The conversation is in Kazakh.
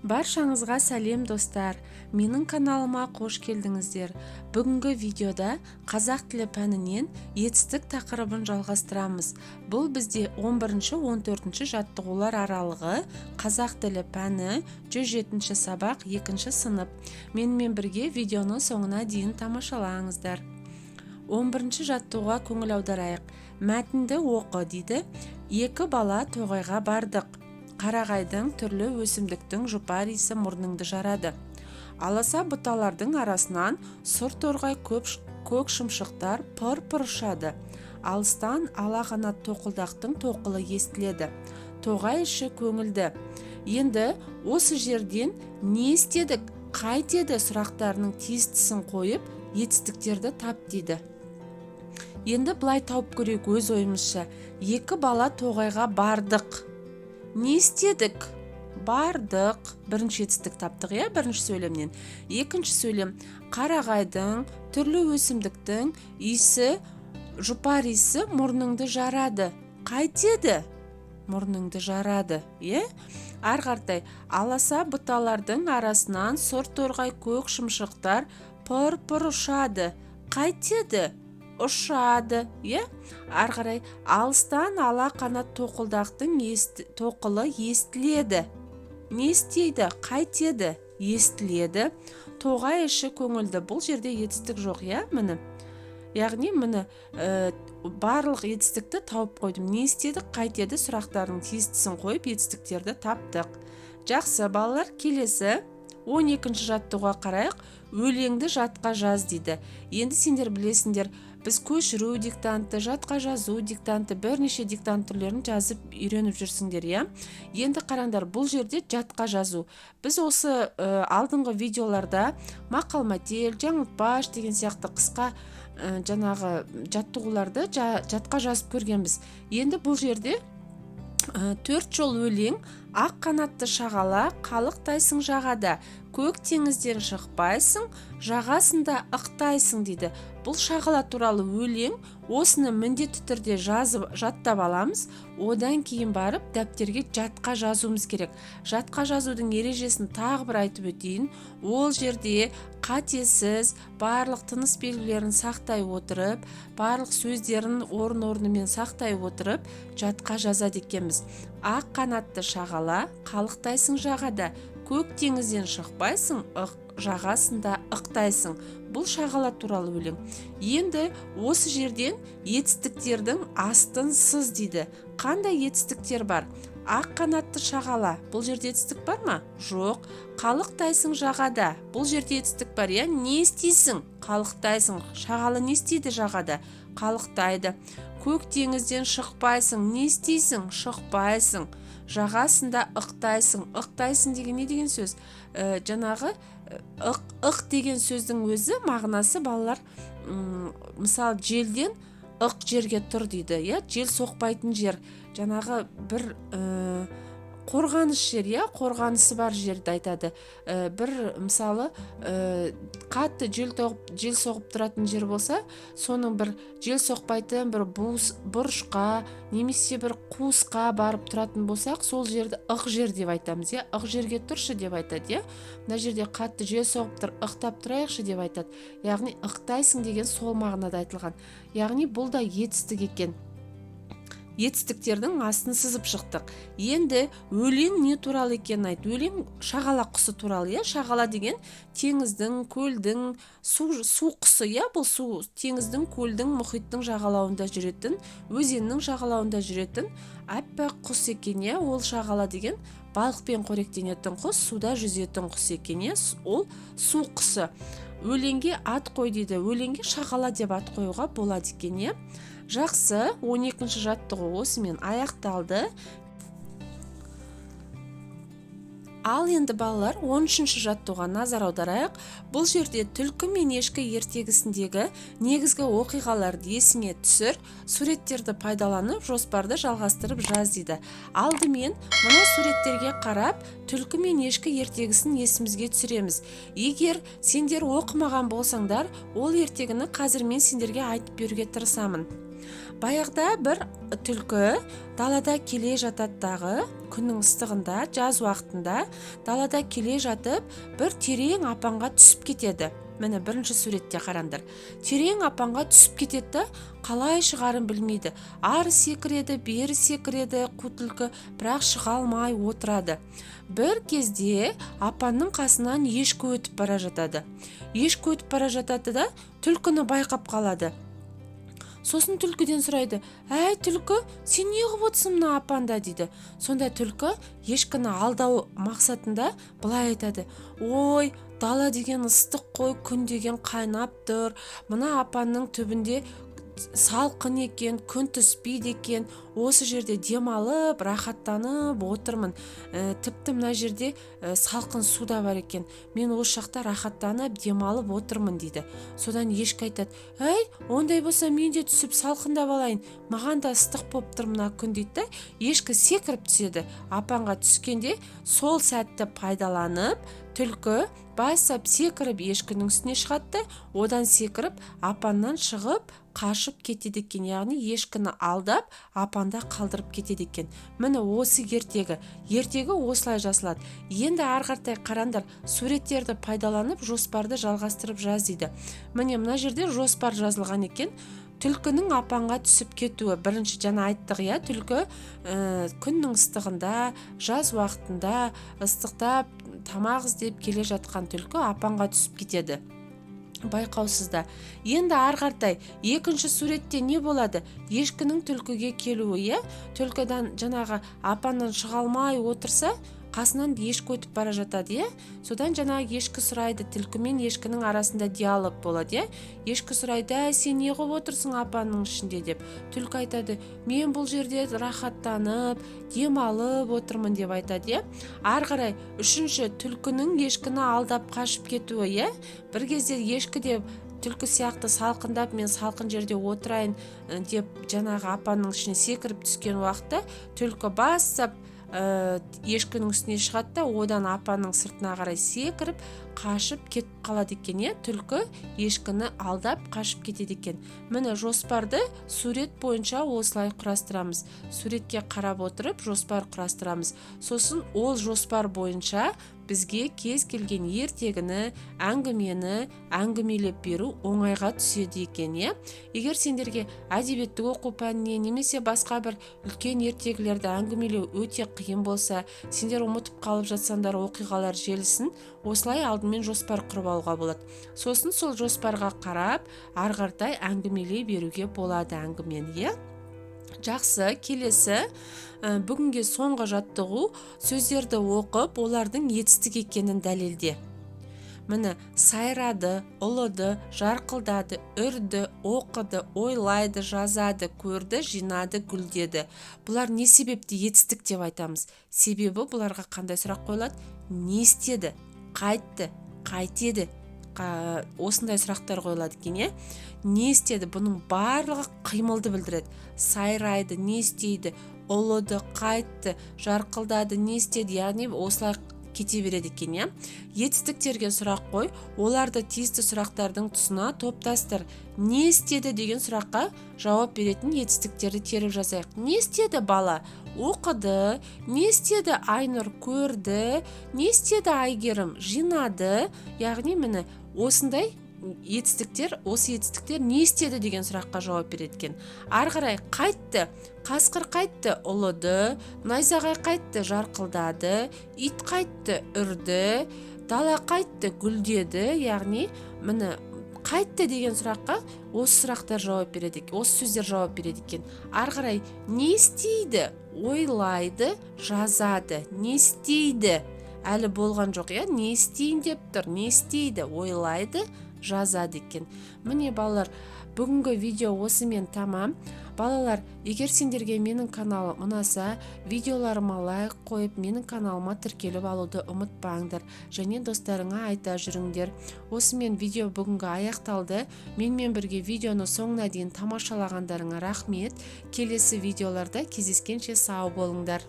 Баршаңызға сәлем, достар! Менің каналыма қош келдіңіздер. Бүгінгі видеода қазақ тілі пәнінен етістік тақырыбын жалғастырамыз. Бұл бізде 11-14 жаттығулар аралығы, қазақ тілі пәні, 107 сабақ, 2 сынып. Менімен бірге видеоны соңына дейін тамашалаңыздар. 11 жаттығуға көңіл аударайық. Мәтінді оқы дейді. Екі бала тоғайға бардық. Қарағайдың, түрлі өсімдіктің жұпар иісі мұрныңды жарады. Аласа бұталардың арасынан сұр торғай, көк шымшықтар пыр-пыр ұшады. Алыстан ала қанат тоқылдақтың тоқылы естіледі. Тоғай іші көңілді. Енді осы жерден не істедік, қайтеді сұрақтарының тиістісін қойып, етістіктерді тап дейді. Енді былай тауып көрейік өз ойымызша. Екі бала тоғайға бардық. Не істедік? Бардық. Бірінші етістік таптық, иә, бірінші сөйлемнен. Екінші сөйлем: қарағайдың, түрлі өсімдіктің иісі, жұпар иісі мұрныңды жарады. Қайтеді? Мұрныңды жарады, иә. Ары қаратай: аласа бұталардың арасынан сұр торғай, көк шымшықтар пыр-пыр ұшады. Қайтеді? Ұшады, иә. Ары қарай: алыстан ала қанат тоқылдақтың тоқылы естіледі. Не істейді? Қайтеді? Естіледі. Тоғай іші көңілді. Бұл жерде етістік жоқ, иә, міне. Яғни, міне, барлық етістікті тауып қойдым. Не істедік, қайтеді сұрақтарының тиістісін қойып, етістіктерді таптық. Жақсы, балалар, келесі 12 жаттығуға қарайық. Өлеңді жатқа жаз дейді. Енді сендер білесіңдер, біз көшіру диктанты, жатқа жазу диктанты, бірнеше диктант түрлерін жазып үйреніп жүрсіңдер, иә. Енді қараңдар, бұл жерде жатқа жазу. Біз осы алдыңғы видеоларда мақал мәтел, жаңылтпаш деген сияқты қысқа жаңағы жаттығуларды жатқа жазып көргенбіз. Енді бұл жерде төрт жол өлең. Ақ қанатты шағала, қалықтайсың жағада, көк теңізден шықпайсың, жағасында ықтайсың дейді. Бұл шағала туралы өлең. Осыны міндетті түрде жазып, жаттап аламыз. Одан кейін барып дәптерге жатқа жазуымыз керек. Жатқа жазудың ережесін тағы бір айтып өтейін. Ол жерде қатесіз, барлық тыныс белгілерін сақтай отырып, барлық сөздерін орын орнымен сақтай отырып жатқа жазады екенбіз. Ақ қанатты шағала, қалықтайсың жағада, көк теңізден шықпайсың, жағасында ықтайсың. Бұл шағала туралы өлең. Енді осы жерден етістіктердің астын сыз дейді. Қандай етістіктер бар? Ақ қанатты шағала, бұл жерде етістік бар ма? Жоқ. Қалықтайсың жағада, бұл жерде етістік бар, иә. Не істейсің? Қалықтайсың. Шағала не істейді жағада? Қалықтайды. Көк теңізден шықпайсың, не істейсің? Шықпайсың. Жағасында ықтайсың. Ықтайсың деген не деген сөз? Жаңағы ық деген сөздің өзі мағынасы, балалар, мысалы, желден ық жерге тұр дейді, иә, жел соқпайтын жер, жаңағы бір қорғаныш жер, иә, қорғанысы бар жерді айтады. Бір мысалы, қатты жел соғып тұратын жер болса, соның бір жел соқпайтын бір бұрышқа немесе бір қуысқа барып тұратын болсақ, сол жерді ық жер деп айтамыз, иә. Ық жерге тұршы деп айтады, иә. Мына жерде қатты жел соғып тұр, ықтап тұрайықшы деп айтады. Яғни ықтайсың деген сол мағынада айтылған. Яғни бұл да етістік екен. Етістіктердің астын сызып шықтық. Енді өлең не туралы екенін айт. Өлең шағала құсы туралы, иә. Шағала деген теңіздің, көлдің, су құсы, иә. Бұл су, теңіздің, көлдің, мұхиттың жағалауында жүретін, өзеннің жағалауында жүретін аппақ құс екен, иә. Ол шағала деген балықпен қоректенетін құс, суда жүзетін құс екен, иә. Ол су құсы. Өлеңге ат қой дейді. Өлеңге шағала деп ат қоюға болады екен, иә. Жақсы, 12 жаттығу осымен аяқталды. Ал енді, балалар, 13 жаттығуға назар аударайық. Бұл жерде түлкі мен ешкі ертегісіндегі негізгі оқиғаларды есіңе түсір, суреттерді пайдаланып, жоспарды жалғастырып жаз дейді. Алдымен мына суреттерге қарап, түлкі мен ешкі ертегісін есімізге түсіреміз. Егер сендер оқымаған болсаңдар, ол ертегіні қазір мен сендерге айтып беруге тырысамын. Баяғыда бір түлкі далада келе жатады дағы, күннің ыстығында, жаз уақытында далада келе жатып, бір терең апанға түсіп кетеді. Міне, бірінші суретте қараңдар. Терең апанға түсіп кетеді да, қалай шығарын білмейді. Ары секіреді, бері секіреді қу түлкі, бірақ шыға алмай отырады. Бір кезде апанның қасынан ешкі өтіп бара жатады. Ешкі өтіп бара жатады да, түлкіні байқап қалады. Сосын түлкіден сұрайды: «Әй, түлкі, сен не қылып отырсың мына апанда?» – дейді. Сонда түлкі ешкіні алдау мақсатында былай айтады: «Ой, дала деген ыстық қой, күн деген қайнап тұр. Мына апанның түбінде салқын екен, күн түспейді екен. Осы жерде демалып, рахаттанып отырмын. Тіпті мына жерде салқын су да бар екен. Мен осы жақта рахаттанып демалып отырмын», – дейді. Содан ешкі айтады: «Әй, ондай болса, мен де түсіп салқындап алайын, маған да ыстық болып тұр мына күн», – дейді да, ешкі секіріп түседі. Апанға түскенде, сол сәтті пайдаланып, түлкі басып секіріп ешкінің үстіне шығады да, одан секіріп, апаннан шығып қашып кетеді екен, яғни ешкіні алдап, апанда қалдырып кетеді екен. Міне, осы ертегі. Ертегі осылай жазылады. Енді ары қаратай қараңдар, суреттерді пайдаланып, жоспарды жалғастырып жаз дейді. Міне, мына жерде жоспар жазылған екен. Түлкінің апанға түсіп кетуі. Бірінші жаңа айттық, иә, түлкі күннің ыстығында, жаз уақытында ыстықтап, тамақ іздеп келе жатқан түлкі апанға түсіп кетеді байқаусызда. Енді ары қаратай екінші суретте не болады? Ешкінің түлкіге келуі, иә. Түлкіден жаңағы апаннан шыға алмай отырса, қасынан ешкі өтіп бара жатады, иә. Содан жаңағы ешкі сұрайды, түлкі мен ешкінің арасында диалог болады, иә. Ешкі сұрайды: «Әй, сен не қылып отырсың апанның ішінде?» – деп. Түлкі айтады: «Мен бұл жерде рахаттанып демалып отырмын», – деп айтады, иә. Ары қарай үшінші, түлкінің ешкіні алдап қашып кетуі, иә. Бір кезде ешкі де түлкі сияқты салқындап, мен салқын жерде отырайын деп, жаңағы апанның ішіне секіріп түскен уақытта, түлкі басып ешкінің үстіне шығады да, одан апанның сыртына қарай секіріп, қашып кетіп қалады екен, иә. Түлкі ешкіні алдап қашып кетеді екен. Міне, жоспарды сурет бойынша осылай құрастырамыз. Суретке қарап отырып, жоспар құрастырамыз. Сосын ол жоспар бойынша бізге кез келген ертегіні, әңгімені әңгімелеп беру оңайға түседі екен, иә. Егер сендерге әдебиетті оқу пәніне немесе басқа бір үлкен ертегілерді әңгімелеу өте қиын болса, сендер ұмытып қалып жатсаңдар оқиғалар желісін, осылай алдымен жоспар құрып алуға болады. Сосын сол жоспарға қарап, ары қаратай әңгімелей беруге болады әңгімені, иә. Жақсы, келесі бүгінге соңғы жаттығу: сөздерді оқып, олардың етістік екенін дәлелде. Міне, сайрады, ұлыды, жарқылдады, үрді, оқыды, ойлайды, жазады, көрді, жинады, гүлдеді. Бұлар не себепті етістік деп айтамыз? Себебі бұларға қандай сұрақ қойылады? Не істеді, қайтті, қайтеді, осындай сұрақтар қойылады екен, иә. Не істеді? Бұның барлығы қимылды білдіреді. Сайрайды не істейді, ұлыды қайтты, жарқылдады не істеді, яғни осылай кете береді екен, иә. Етістіктерге сұрақ қой, оларды тиісті сұрақтардың тұсына топтастыр. Не істеді деген сұраққа жауап беретін етістіктерді теріп жазайық. Не істеді бала? Оқыды. Не істеді Айнұр? Көрді. Не істеді Әйгерім? Жинады. Яғни, міне, осындай етістіктер, осы етістіктер не істеді деген сұраққа жауап береді екен. Ары қарай қайтті. Қасқыр қайтты? Ұлыды. Найзағай қайтты? Жарқылдады. Ит қайтты? Үрді. Дала қайтты? Гүлдеді. Яғни, міне, қайтті деген сұраққа осы сұрақтар жауап береді, осы сөздер жауап береді екен. Ары қарай не істейді? Ойлайды, жазады. Не істейді? Әлі болған жоқ, иә. Не істейін деп тұр? Не істейді? Ойлайды, жазады екен. Міне, балалар, бүгінгі видео осымен тамам. Балалар, егер сендерге менің каналым ұнаса, видеоларыма лайк қойып, менің каналыма тіркеліп алуды ұмытпаңдар және достарыңа айта жүріңдер. Осымен видео бүгінгі аяқталды. Менімен бірге видеоны соңына дейін тамашалағандарыңа рахмет. Келесі видеоларда кездескенше сау болыңдар.